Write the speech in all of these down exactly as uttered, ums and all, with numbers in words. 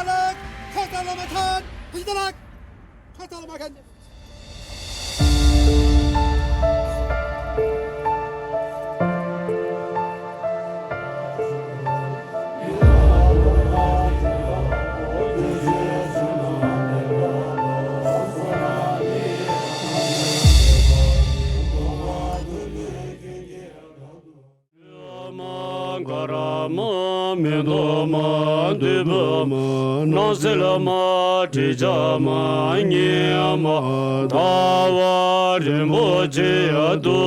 ལགས། ཁ་ས་བླ་མ་ཐར་བུ་ཤི་ད་ལགས། ཁ་ས་བླ་མ་ཁ། མ་དཀར་མ་མེ་ཏོག་མ་བདུག་སྤོས་མ་སྣང་གསལ་མ་དྲི་ཆབ་མ་སྙེ་མ་ཟླ་བ་རིན་པོ་ཆེ་ཡ་དུ་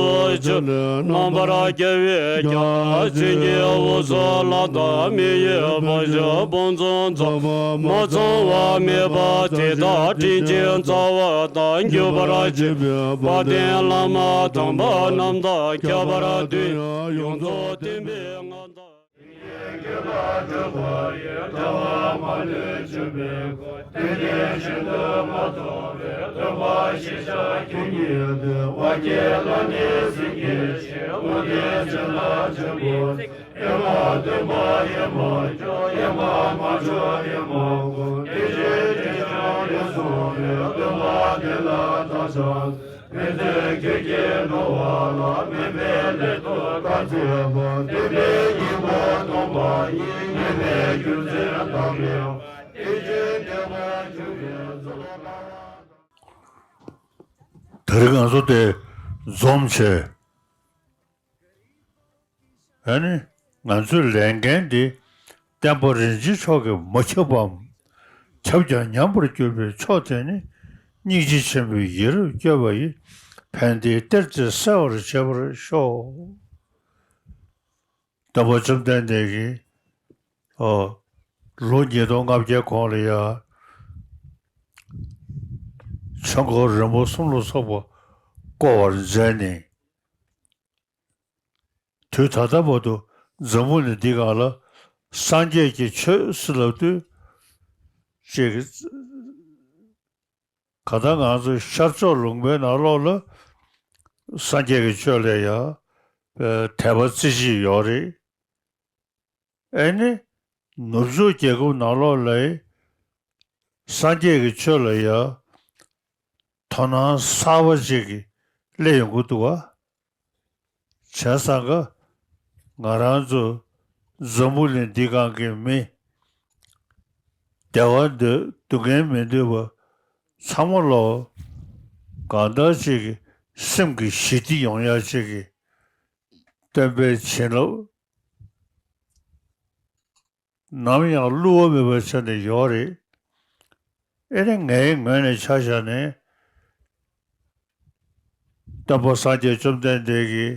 ཆུ་རྣམ་པར་རྒྱལ་བའི་རྒྱལ་མཚན་གྱི་དབུ་སོགས་ལ་དྭགས་མི་ཡི་བ་ཞབས་བོང་ཚོ་ཚང་མ་ཚང་བ་མེད་པ་དེ་དག་དྲིན་ཅན་རྩ་བ་དང་རྒྱུད་པར་བཅས་པའི་དཔལ་ལྡན་བླ་མ་དམ་པ་རྣམས་དང་ཁྱད་པར་དུ་ཡང་ཡོངས་རྫོགས་བསྟན་པའི་མངའ་བདག་ད་རེས་ང་ཚོ་དེ་འཛོམས་བྱས། ཨ་ནི། ང་ཚོའི་ལས་འགན་འདི་བསྟན་པ་རིན་ཆེན་མཆོག་གིས་མ་ཁྱབ་པའམ། ཁྱབ་ཀྱང་ཉམས་པར་གྱུར་པའི་ཕྱོགས་དེ་ནི། སྙིང་རྗེ་ཆེན་པོས་ཡིད་རབ་བསྐྱོད་པ་ཡིས། ཕན་བདེའི་གཏེར་དེ་གསལ་བར་བྱེད་པར་ཤོག། སྟོན་པ་བཅོམ་ལྡན་འདས་ཀྱིས། ཨོ། ལོ་ཉིས་སྟོང་ལྔ་བརྒྱའི་གོང་ལ་ཡ། ཆོས་འཁོར་རིམ་པ་གསུམ་ལ་སོགས་པ་བསྐོར་བར་མཛད་ནས། དུས་ད་ལྟ་བར་དུ་འཛམ་བུ་གླིང་འདི་སྒང་ལ་སངས་རྒྱས་ཀྱི་ཆོས་ཟེར་ལབ་དུས། ཅིག་གང་ལྟར་ང་ཚོ་ཤར་ཕྱོགས་ལུང་པའི་ནང་ལོགས་ལ་སངས་རྒྱས་ཀྱི་ཆོས་ལ་ཡང་དད་པ་རྩེ་གཅིག་ཡོད་རེད། ཨེ་ནི། ནུབ་ཕྱོགས་རྒྱལ་ཁབ་ནང་ལོགས་ལ་སངས་རྒྱས་ཀྱི་ཆོས་ལ་ཡང་དོ་སྣང་གསར་པ་ཅིག་གིས་སླེབས་ཡོང་གི་འདུག་ག། བྱས་ཙང་ཀ། ང་རང་ཚོ་འཛམ་བུ་གླིང་འདི་སྒང་གི་མི། བདེ་བ་འདོད། སྡུག་བསྔལ་མི་འདོད་པ་ཚང་མ་ལོ། གང་ལྟར་ཅིག་གི་སེམས་ཀྱི་ཞི་བདེ་ཡོང་ཡ་ཅིག་གི་སྟོན་པའི་བྱིན་རླབས་ནམ་ཡང་བསླུ་བ་མེད་པའི་ཆ་ནས་ཡོད་རེད། ཨེ་ནི་ངའི་ངོས་ནས་ཆ་བཞག་ནས། སྟོན་པ་སངས་རྒྱས་བཅོམ་ལྡན་འདས་ཀྱི་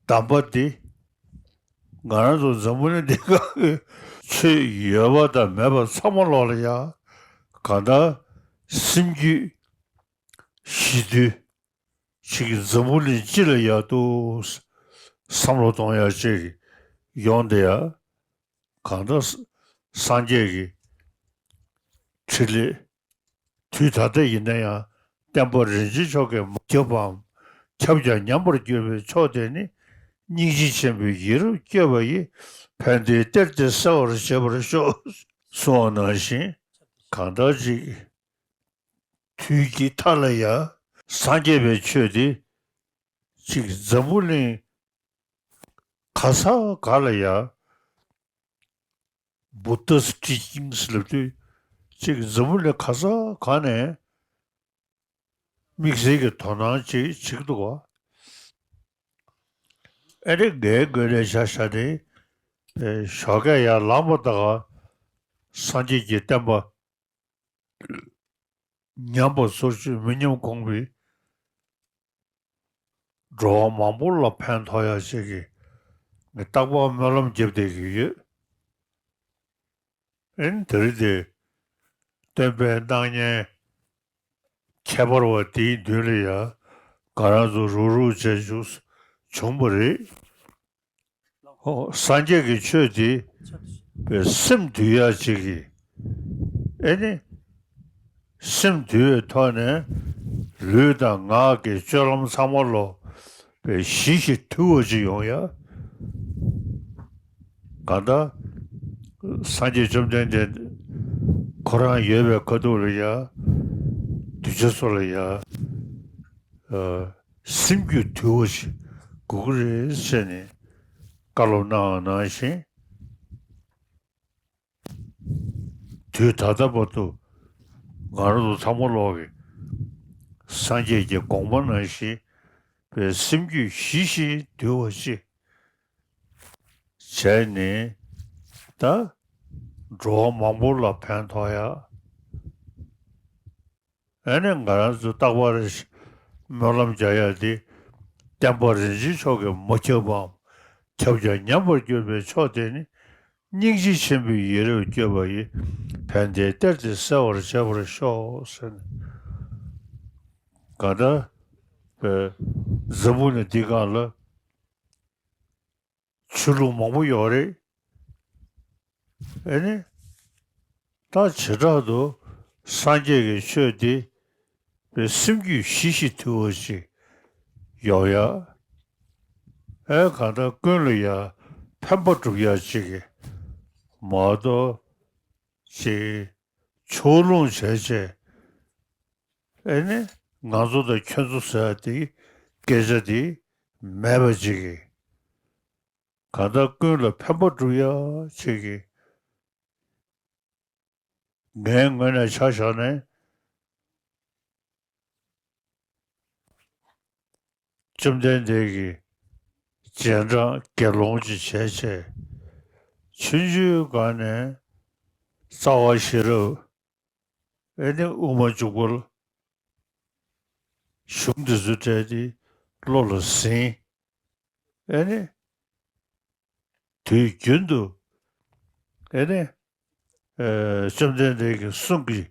གདམས་པ་འདི། ང་རང་ཚོ་འཛམ་བུ་གླིང་འདི་སྒང་གི་ཆོས་ཡོད་པ་དང་མེད་པ་ཚང་མ་ལོག་ལ་ཡ། གང་ལྟར་སེམས་རྒྱུད་ཞི་དུལ་ཅིག་གིས་འཛམ་བུ་གླིང་སྤྱི་ལ་ཡག་ཏུ་བསམ་བློ་གཏོང་ཡ་ཅིག་ཡོང་བསྡད་ཡ། གང་ལྟར་སངས་རྒྱས་ཀྱི་ཕྲིན་ལས། དུས་ད་ལྟ་ཡིན་ན་ཡང་བསྟན་པ་རིན་ཆེན་མཆོག་གིས་མ་ཁྱབ་པའམ། ཁྱབ་ཀྱང་ཉམས་པར་གྱུར་པའི་ཕྱོགས་དེ་ནི། སྙིང་རྗེ་ཆེན་པོས་ཡིད་རབ་བསྐྱོད་པ་ཡིས། ཕན་བདེའི་གཏེར་དེ་གསལ་བར་བྱེད་པར་ཤོག། གསུངས་པ་ནང་བཞིན། གང་ལྟར་ཅིག་དུས་ཀྱི་མཐའ་ལ་ཡང་སངས་རྒྱས་པའི་ཆོས་དེ་ཅིག་འཛམ་བུ་གླིང་ག་ས་ག་ལ་ཡང་། བུདྡྷ་ཊི་ཅིང་ལབ་དུས་ཅིག་འཛམ་བུ་གླིང་ག་ས་ག་ནས་དམིགས་བསལ་གྱི་དོ་སྣང་ཅིག་བྱེད་ཀྱི་འདུག་ག། ཨེ་རེད། ངའི་ངོས་ནས་ཆ་བཞག་ནས་ཞོགས་ཀས་ཡར་ལངས་པ་དང་སངས་རྒྱས་ཀྱི་བསྟན་པ་ཉམས་པ་སོར་ཆུད་མི་ཉམས་གོང་འཕེལ། འགྲོ་བ་མང་པོ་ལ་ཕན་ཐོགས་ཡ་ཞིག་གི་ངས་རྟག་པར་སྨོན་ལམ་རྒྱབ་བསྡད་ཀྱི་ཡོད། ཨེ་ནི་དེ་རིང་དེ་སྟོན་པའི་སྣང་བརྙན་ཁྱད་པར་བ་དེའི་མདུན་ལ་ཡ་ང་རང་ཚོ་རུག་རུག་བྱས་བཞུགས་བྱུང་བ་རེད། ཧོ། སངས་རྒྱས་ཀྱི་ཆོས་འདི་པའི་སེམས་འདུལ་ཡ་ཅིག་གི། ཨེ་ནི། སེམས་འདུལ་བའི་ཐོག་ནས་ལུས་དང་ངག་གི་སྤྱོད་ལམ་ཚང་མ་ལོ། པའི་ཞི་ཞིང་དུལ་བ་ཅིག་ཡོང་ཡ། གང་ལྟར་སངས་རྒྱས་བཅོམ་ལྡན་འདས་ཁོ་རང་ཡོད་པའི་ཁ་ཐུག་ལ་ཡ་གདུལ་བྱ་ཚོ་ལ་ཡ་ཨ་སེམས་རྒྱུད་དུལ་བ་ཞིག་དགོས་ཀྱི་རེད་ཟེར་ནས་བཀའ་སློབ་གནང་བ་ནང་བཞིན། དུས་ད་ལྟ་བར་དུ་ང་རང་ཚོ་ཚང་མ་ལོག་གི་སངས་རྒྱས་ཀྱི་དགོངས་པ་ནང་བཞིན་པའི་སེམས་རྒྱུད་ཞི་ཞིང་དུལ་བ་ཅིག་བྱས་ནས་ད་འགྲོ་བ་མང་པོ་ལ་ཕན་ཐོགས་ཡ། ཨ་ནི་ང་རང་ཚོ་རྟག་པར་སྨོན་ལམ་རྒྱག་ཡ་དེ། བསྟན་པ་རིན་ཆེན་མཆོག་གིས་མ་ཁྱབ་པའམ། ཁྱབ་ཀྱང་ཉམས་པར་གྱུར་པའི་མཆོག་དེ་ནི། སྙིང་རྗེ་ཆེན་པོའི་ཡིད་རབ་བསྐྱོད་པ་ཡིས། ཕན་བདེའི་གཏེར་དེ་གསལ་བར་བྱེད་པར་ཤོག་ཟེར་ནས། གང་ལྟར་འཛམ་བུ་གླིང་འདི་སྒང་ལ་ཆོས་ལུགས་མང་པོ་ཡོད་རེད། ཨེ་ནི། ད་བྱེ་བྲག་ཏུ་སངས་རྒྱས་ཀྱི་ཆོས་འདི་པའི་སེམས་རྒྱུད་ཞི་ཞིང་དུལ་བ་ཞིག་ཡོང་ཡ། ཨེ་གང་ལྟར་ཀུན་ལ་ཡ་ཕན་པ་སྒྲུབ་ཡ་ཅིག་གི་མ་གཏོགས་ཅིག་ཕྱོགས་ལྷུང་བྱས་བྱས། ཨེ་ནི་ང་ཚོ་དང་ཁྱོད་ཚོ་ཟེར་ཡ་དེ་སྐད་ཆ་དེ་མེད་པ་ཅིག་གི། གང་ལྟར་ཀུན་ལ་ཕན་པ་སྒྲུབ་ཡ་ཅིག་གི། ངའི་ངོས་ནས་ཆ་བཞག་ནས། བཅོམ་ལྡན་འདས་ཀྱི་རྗེས་འབྲང་དགེ་སློང་ཅིག་བྱས་བྱས། ཆུང་ཆུང་སྒང་ནས་རྩ་བ་ཤེས་རབ། ཨེ་ནི་དབུ་མ་འཇུག་པ་ལ་གཞུང་འདི་ཚོ་བྲལ་ཏེ་བློ་ལ་ཟིན། ཨེ་ནི་དུས་རྒྱུན་དུ་ཨེ་ནི་ཨེ་བཅོམ་ལྡན་འདས་ཀྱི་གསུང་གི་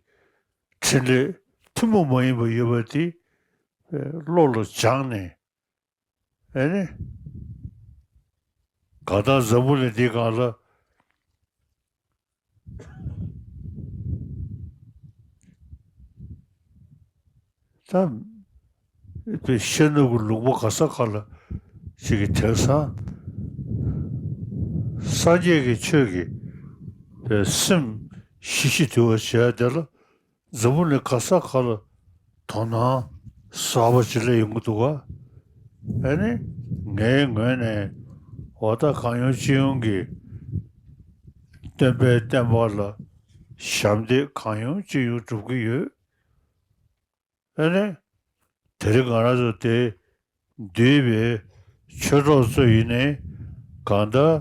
ཕྲིན་ལས་ཐུན་མོང་མ་ཡིན་པ་ཡོད་པ་དེ་ཨེ་བློ་ལ་སྦྱངས་ནས། ཨེ་ནི། གང་ལྟར་འཛམ་བུ་གླིང་འདི་སྒང་ལ། ད། དཔེ་ཤེས་ནུས་ཀྱི་ལུང་པ་ག་ས་ག་ལ་ཞིག་གི་དེང་སང་། སངས་རྒྱས་ཀྱི་ཆོས་ཀྱི་དཔེ་སེམས་ཞི་ཞིང་དུལ་བ་བྱས་དེ་ལ། འཛམ་བུ་གླིང་ག་ས་ག་ལ་དོ་སྣང་གསར་པ་ཅིག་སླེབས་ཡོང་གི་འདུག་ག་ཨ་ནི་ངའི་ངོས་ནས་འོ་ད་གང་ཡོང་ཅི་ཡོང་གི་སྟོན་པའི་བསྟན་པ་ལ་ཞབས་འདེགས་གང་ཡོང་ཅི་ཡོང་སྒྲུབ་ཀྱི་ཡོད། ཨ་ནི་དེ་རིང་ང་རང་ཚོ་དེ། འདུས་པའི་ཆོས་གྲོགས་ཚོ་ཡིན་ནའི་གང་ལྟར་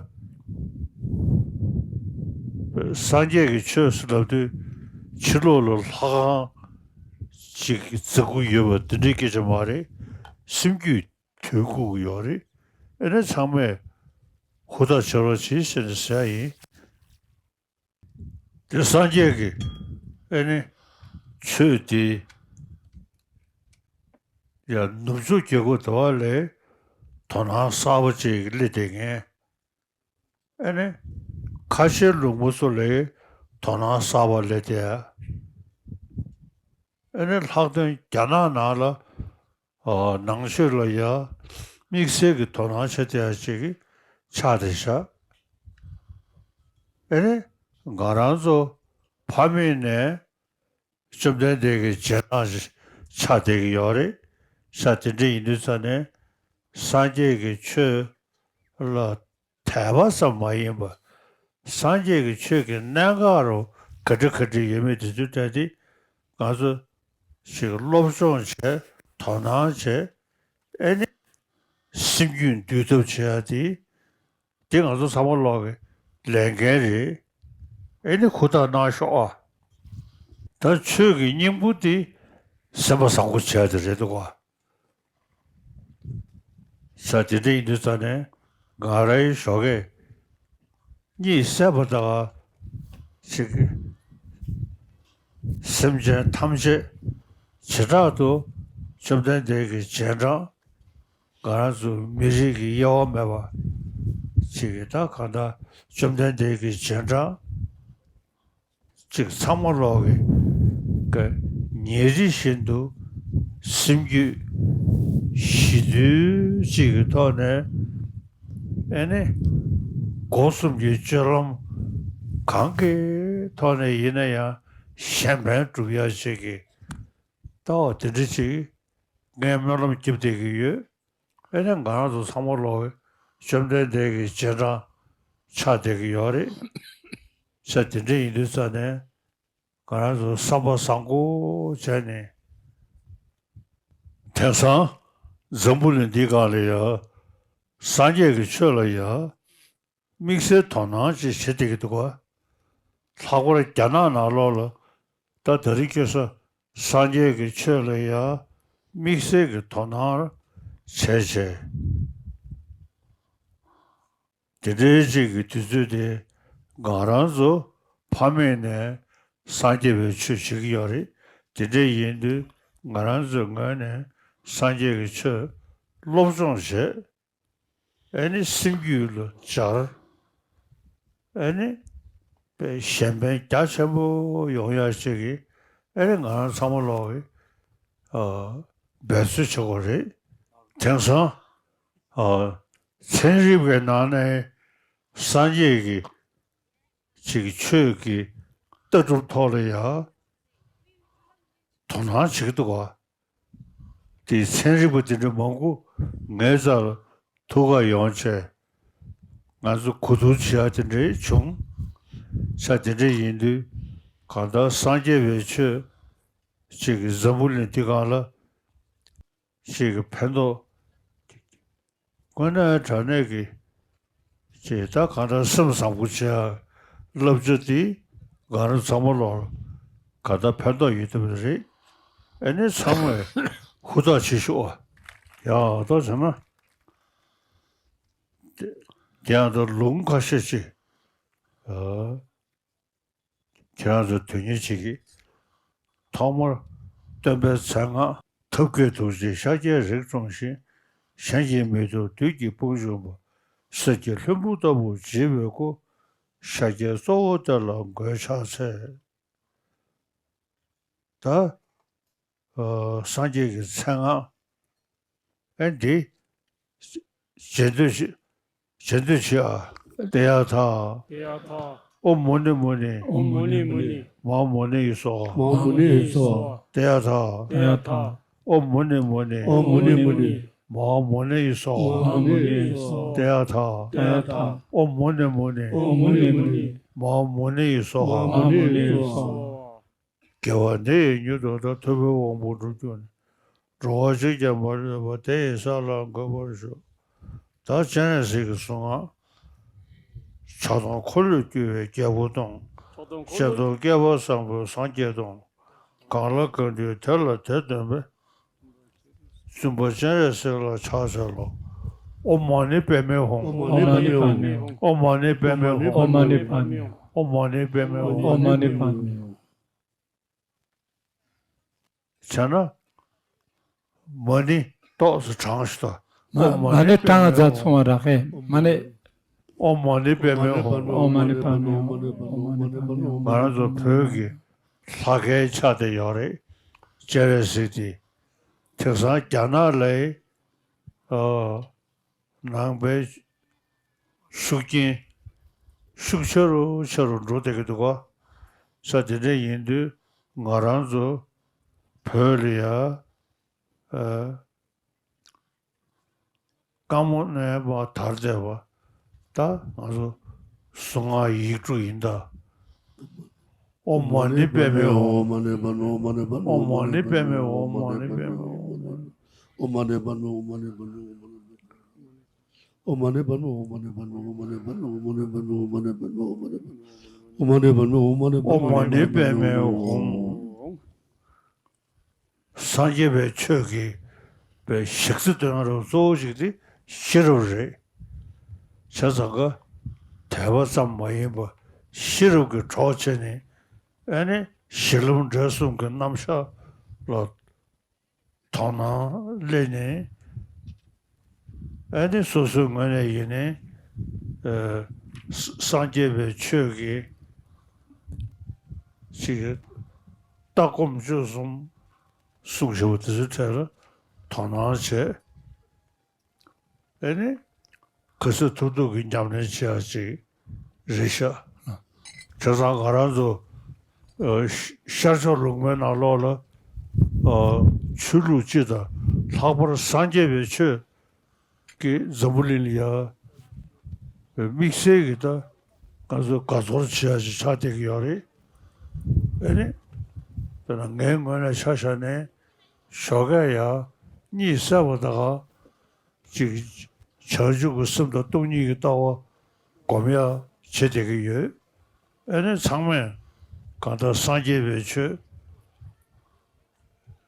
སངས་རྒྱས་ཀྱི་ཆོས་སུ་ལབ་དུས་ཕྱི་ལོགས་ལ་ལྷ་ཁང་ཅིག་བརྩིགས་ཀྱི་ཡོད་པ་འདི་འདྲའི་སྐད་ཆ་མ་རེད། སེམས་རྒྱུད་དུལ་དགོས་ཀྱི་ཡོད་རེད། ཨེ་ནས་ཚང་མས་ཧུར་ཐག་བྱེད་རོགས་གྱིས་ཟེར་ནས་ཟེར་ཡ་ཡིན། དེ་སངས་རྒྱས་ཀྱི་ཨེ་ནི་ཆོས་དེ་ཡང་ནུབ་ཕྱོགས་རྒྱལ་ཁབ་དེ་བ་ལས་དོ་སྣང་གསར་པ་ཅིག་སླེབས་བསྡད་མཁན། ཨེ་ནི་ཁ་ཆེའི་ལུང་པ་ཚོ་ལས་དོ་སྣང་གསར་པ་སླེབས་བསྡད་ཡ། ཨེ་ནི་ལྷག་དོན་རྒྱ་ནག་ནང་ལ། ཨ། ནང་ཆོས་ལ་ཡ་དམིགས་བསལ་གྱི་དོ་སྣང་བྱེད་བསྡད་ཡ་ཅིག་ཆགས་བསྡད་ཤག་ཨེ་ནི་ང་རང་ཚོ་ཕ་མེས་ནས་བཅོམ་ལྡན་འདས་ཀྱི་རྗེས་འབྲང་ཆགས་བསྡད་ཀྱི་ཡོད་རེད་ཤག་དེ་འདྲ་ཡིན་དུས་ཙ་ནས་སངས་རྒྱས་ཀྱི་ཆོས་ལ་དད་པ་ཙམ་མ་ཡིན་པར། སངས་རྒྱས་ཀྱི་ཆོས་ཀྱི་གནད་འགག་རུ་ག་འདྲ་ག་འདྲ་ཡོད་མེད་དེ་ཚོའི་གྲས་དེ་ང་ཚོ་ཞིག་སློབ་སྦྱོང་བྱས། དོ་སྣང་བྱས། ཨེ་ནི་སེམས་རྒྱུད་འདུལ་ཐབས་བྱེད་ཡ་དེ། དེ་ང་ཚོ་ཚང་མ་ལོག་གི་ལས་འགན་རེད། ཨེ་ནི་ཧུར་ཐག་གནང་ཤོག་ཨ། ད་ཆོས་ཀྱི་སྙིང་པོ་དེ་སེམས་པ་བཟང་པོ་བྱེད་ཡ་དེ་རེད་འདུག་ག་ས་དེ་འདྲ་ཡིན་དུས་ཙ་ནས་ང་རའི་ཞོགས་ཀས་གཉིད་སད་པ་དང་ཅིག་སེམས་ཅན་ཐམས་ཅད་བྱེ་བྲག་ཏུ་བཅོམ་ལྡན་འདས་ཀྱི་རྗེས་འབྲང་ང་རང་ཚོ་མི་རིགས་ཀྱི་དབྱེ་བ་མེད་པ་ཅིག་གི་ད་གང་ལྟར་བཅོམ་ལྡན་འདས་ཀྱི་རྗེས་འབྲང་། ཅིག་ཚང་མ་ལོག་གི་ཉིན་རེ་བཞིན་དུ་སེམས་རྒྱུད་ཞི་དུལ་ཅིག་གི་ཐོག་ནས་ཨེ་ནི་ སྒོ་གསུམ་གྱི་སྤྱོད་ལམ་གང་གི་ཐོག་ནས་ཡིན་ན་ཡང་གཞན་ཕན་སྒྲུབ་ཡ་ཞིག་གི་ལྟ་བ་དེ་འདྲ་ཅིག་ངས་སྨོན་ལམ་རྒྱབ་བསྡད་ཀྱི་ཡོད། ཨེ་ནས་ང་རང་ཚོ་ཚང་མ་ལོག་བཅོམ་ལྡན་འདས་ཀྱི་རྗེས་འབྲང་ཆགས་བསྡད་ཀྱི་ཡོད་རེད། ས་དེ་འདྲ་ཡིན་དུས་ཙང་ནས། ང་རང་ཚོ་བསམ་པ་བཟང་པོ་བྱས་ནས། དེང་སང་འཛམ་བུ་གླིང་འདི་སྒང་ལ་ཡ། སངས་རྒྱས་ཀྱི་ཆོས་ལ་ཡ། དམིགས་བསལ་དོ་སྣང་ཅིག་བྱེད་བསྡད་ཀྱི་འདུག་ག། ལྷག་པར་རྒྱ་ནག་ནང་ལོགས་ལ། ད་དེ་རིང་ཁ་སང་སངས་རྒྱས་ཀྱི་ཆོས་ལ་ཡ། དམིགས་བསལ་གྱི་དོ་སྣང་བྱས་བྱས། དེ་འདྲའི་ཅིག་གི་དུས་ཚོད་དེ་ང་རང་ཚོ་ཕ་མེས་ནས་སངས་རྒྱས་པའི་ཆོས་བྱེད་ཀྱི་ཡོད་རེད། དེ་འདྲ་ཡིན་དུས་ང་རང་ཚོའི་ངོས་ནས་སངས་རྒྱས་ཀྱི་ཆོས་སློབ་སྦྱོང་བྱས། ཨེ་ནི་སེམས་རྒྱུད་ལ་སྦྱར། ཨེ་ནི་གཞན་ཕན་རྒྱ་ཆེན་པོ་ཡོང་ཡ་ཅིག་གི་ཨེ་ནི་ང་རང་ཚང་མ་ལོག་གི་འབད་རྩོལ་བྱེད་དགོས་རེད། དེང་སང་། ཨ། ཚན་རིག་པའི་ནང་ནས་སངས་རྒྱས་ཀྱི་ཅིག་ཆོས་ཀྱི་ལྟ་གྲུབ་ཐོག་ལ་ཡང་དོ་སྣང་བྱེད་ཀྱི་འདུག་ག། དེ་ཚན་རིག་པ་དེ་འདྲ་མང་པོ་ངའི་རྩར་ཐུག་ག་ཡོང་བྱས། ང་ཚོ་གོ་བསྡུར་བྱེད་ཡ་དེ་འདྲ་བྱུང་། ས་དེ་འདྲ་ཡིན་དུས་གང་ལྟར་སངས་རྒྱས་པའི་ཆོས་ཅིག་གི་འཛམ་བུ་གླིང་འདི་སྒང་ལ། ཅིག་གི་ཕན་ཐོགས། དངོས་གནས་དྲང་གནས་ཀྱི་ཅིག་ད་གང་ལྟར་སེམས་བཟང་པོ་བྱེད་ཡ་བསླབ་བྱ་འདི་ང་རང་ཚང་མ་ལོག་གང་ལྟར་ཕན་ཐོགས་ཡོད་བསྡད་པ་རེད། ཨེ་ནི་ཚང་མས་ཧུར་ཐག་བྱེད་ཤོག་ཨ། ཡག་ཐོག་བྱས་ན། དེ་དེ་ཡང་ད་ལུང་ཁ་ཤས་ཅིག་ཨ། ཁྱེད་རང་ཚོ་དོན་གཉེར་བྱེད་ཀྱི། ཐོག་མར་སྟོན་པའི་མཚན་སྔགས། ཐབས་མཁས་ཐུགས་རྗེས་ཤཱཀྱའི་རིགས་འཁྲུངས་ཤིང་། གཞན་གྱིས་མི་ཐུབ་བདུད་ཀྱི་དཔུང་འཇོམས་པ། གསེར་གྱི་ལྷུན་པོ་ལྟ་བུར་བརྗིད་པའི་སྐུ། ཤཱཀྱའི་གཙོ་བོ་དེ་ལ་མགོས་ཕྱག་འཚལ། ད། ཨ། སངས་རྒྱས་ཀྱི་མཚན་སྔགས། ཨེ་འདི། རྗེས་ཟློས་བྱེད། རྗེས་ཟློས་བྱེད་ཨ། ཏདྱ་ཐཱ། ཏདྱ་ཐཱ། ཨོཾ་མུ་ནེ་མུ་ནེ། ཨོཾ་མུ་ནེ་མུ་ནེ། མ་ཧཱ་མུ་ནེ་ཡེ་སྭཱ་ཧཱ། མ་ཧཱ་མུ་ནེ་ཡེ་སྭཱ་ཧཱ། ཏདྱ་ཐཱ། ཏདྱ་ཐཱ། ཨོཾ་མུ་ནེ་མུ་ནེ། ཨོཾ་མུ་ནེ་མུ་ནེ། མ་ཧཱ་མུ་ནེ་ཡེ་སྭཱ་ཧཱ། མ་ཧཱ་མུ་ནེ་ཡེ་སྭཱ་ཧཱ། ཏདྱ་ཐཱ། ཏདྱ་ཐཱ། ཨོཾ་མུ་ནེ་མུ་ནེ། ཨོཾ་མུ་ནེ་མུ་ནེ། མ་ཧཱ་མུ་ནེ་ཡེ་སྭཱ་ཧཱ། མ་ཧཱ་མུ་ནེ་ཡེ་སྭཱ་ཧཱ། དགེ་བ་འདི་ཡིས་མྱུར་དུ་བདག། ཐུབ་པའི་དབང་པོ་འགྲུབ་གྱུར་ནས། འགྲོ་བ་གཅིག་ཀྱང་མ་ལུས་པ། དེ་ཡི་ས་ལ་འགོད་པར་ཤོག། ད་སྤྱན་རས་གཟིགས་ཀྱི་གཟུངས་སྔགས། ཕྱག་སྟོང་འཁོར་ལོས་སྒྱུར་བའི་རྒྱལ་པོ་སྟོང་། སྤྱན་སྟོང་བསྐལ་པ་བཟང་པོའི་སངས་རྒྱས་སྟོང་། གང་ལ་གང་འདུལ་དེ་ལ་དེ་སྟོན་པའི། བཙུན་པ་སྤྱན་རས་གཟིགས་ལ་ཕྱག་འཚལ་ལོ། ཨོཾ་མ་ཎི་པདྨེ་ཧཱུྃ། ཨོཾ་མ་ཎི་པདྨེ་ཧཱུྃ། ཨོཾ་མ་ཎི་པདྨེ་ཧཱུྃ། ཨོཾ་མ་ཎི་པདྨེ་ཧཱུྃ། ཨོཾ་མ་ཎི་པདྨེ་ཧཱུྃ། ཨོཾ་མ་ཎི་པདྨེ་ཧཱུྃ། བྱས་ན། མ་ཎི་ཏོག་ཙམ་བགྲངས་ཤིག་དང་། མ་ཨོཾ་མ་མ་ཎི་ནི་བགྲང་ཙམ་ཚོང་བ་རག་གས་མ་ཎི། ཨོཾ་མ་ཎི་པདྨེ་ཧཱུྃ། ཨོཾ་མ་ཎི་པདྨེ་ཧཱུྃ། ཨོཾ་མ་ཎི་པདྨེ་ཧཱུྃ། ང་རང་ཚོ་བོད་ཀྱི་ལྷ་སྐལ་ཆགས་བསྡད་ཡོད་རེད། སྤྱན་རས་གཟིགས་དེ། དེང་སང་རྒྱ་ནག་ལ། ཨ། ནང་པའི་ཤུགས་རྐྱེན་ཤུགས་ཆེ་རུ་ཆེ་རུ་འགྲོ་བསྡད་ཀྱི་འདུག་ག། ས་དེ་འདྲ་ཡིན་དུས་ང་རང་ཚོ་བོད་ལ་ཡ། ཨ། རྐང་མོ་ནས་མར་དར་བསྡད་པ། ད་ང་ཚོ་གཟུངས་སྔགས་ཡིག་དྲུག་ཡིན་ད། ཨོཾ་མ་ཎི་པདྨེ་ཧཱུྃ། ཨོཾ་མ་ཎི་པདྨེ་ཧཱུྃ། ཨོཾ་མ་ཎི་པདྨེ་ཧཱུྃ། ཨོཾ་མ་ཎི་པདྨེ་ཧཱུྃ། ཨོཾ་མ་ཎི་པདྨེ་ཧཱུྃ། ཨོཾ་མ་ཎི་པདྨེ་ཧཱུྃ། ཨོཾ་མ་ཎི་པདྨེ་ཧཱུྃ། ཨོཾ་མ་ཎི་པདྨེ་ཧཱུྃ། ཨོཾ་མ་ཎི་པདྨེ་ཧཱུྃ། ཨོཾ་མ་ཎི་པདྨེ་ཧཱུྃ། ཨོཾ་མ་ཎི་པདྨེ་ཧཱུྃ། སངས་རྒྱས་པའི་ཆོས་ཀྱི་པའི་གཞི་རྩ་དོན་རུ་གཙོ་བོ་ཞིག་དེ་ཤེས་རབ་རེད། བྱས་ཙང་ཀ་དད་པ་ཙམ་མ་ཡིན་པར་ཤེས་རབ་ཀྱི་གྲོགས་བྱས་ནས། ཨ་ནི་གཞི་ལམ་འབྲས་གསུམ་གྱི་རྣམ་གཞག་ལ་དོ་སྣང་སླེབས་ནས། ཨ་ནི་སོ་སོའི་ངོས་ནས་ཡིན་ནའི། ཨ། ས་སངས་རྒྱས་པའི་ཆོས་ཀྱི་ཅིག་ལྟ་སྒོམ་སྤྱོད་གསུམ་གསུང་བཞག་པ་དེ་ཚོའི་གྲས་ལ་དོ་སྣང་བྱས། ཨ་ནི་ ག་ཚོད་ཐུབ་ཐུབ་ཀྱི་ཉམས་ལེན་བྱེད་ཡ་ཅིག་རེད་ཤག་བྱས་ཙང་ང་རང་ཚོ་ཨ་ཤར་ཕྱོགས་ལུང་པའི་ནང་ལོགས་ལ་ཨ་ཆོས་ལུགས་སྤྱི་དང་ལྷག་པར་སངས་རྒྱས་པའི་ཆོས་ཀྱིས་འཛམ་བུ་གླིང་ལ་ཡ་དམིགས་བསལ་གྱི་ད་ང་ཚོ་དགའ་ཚོར་བྱེད་ཡ་ཞིག་ཆགས་བསྡད་ཀྱི་ཡོད་རེད། ཨ་ནི་དཔེར་ན་ངའི་ངོས་ནས་ཆ་བཞག་ནས་ཞོགས་ཀས་ཡ་གཉིད་སད་པ་དང་ཅིག་བྱང་ཆུབ་ཀྱི་སེམས་དང་སྟོང་ཉིད་ཀྱི་ལྟ་བ་སྒོམ་ཡ་བྱེད་བསྡད་ཀྱི་ཡོད། ཨ་ནི་ཚང་མས་གང་ལྟར་སངས་རྒྱས་པའི་ཆོས་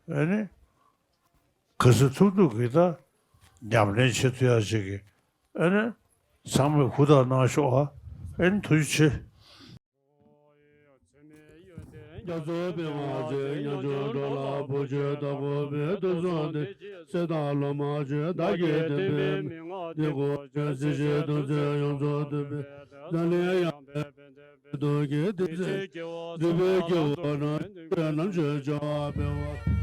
ཨ་ནི་ག་ཚོད་ཐུབ་ཐུབ་ཀྱིས་ད་ཉམས་ལེན་བྱེད་ཐུབ་ཡ་ཅིག་གི་ཨ་ནི་ཚང་མས་ཧུར་ཐག་གནང་ཤོག་ཨ། ཨ་ནི་ཐུགས་རྗེ་ཆེ། རྒྱ་མཚོ་པདྨ་ཅན། རྒྱ་མཚོ་འགྲོ་ལ་བུ་ཆེན་དྭགས་པོ་པའི་དུས་གསུམ་སྟེ། སྲས་དང་སློབ་མ་ཆོས་བདག་གིས་བསྟན་པའི་མན་ངག་འདི་གོ་ཆེན། སྲིད་ཞིའི་དོན་མཛད་ཡོངས་རྫོགས་སྟོན་པའི་མཛངས་བླུན་ཡངས་པའི་པཎ་ཆེན་ཐུགས་ཀྱི་ཐེག་ཆེན་སྐྱེ་བོ་འདུལ་བའི་སྐྱེ་བོ་རྣམས་ཀྱི་རྣམ་དཔྱོད་འཆར་བ་འཕེལ་བ།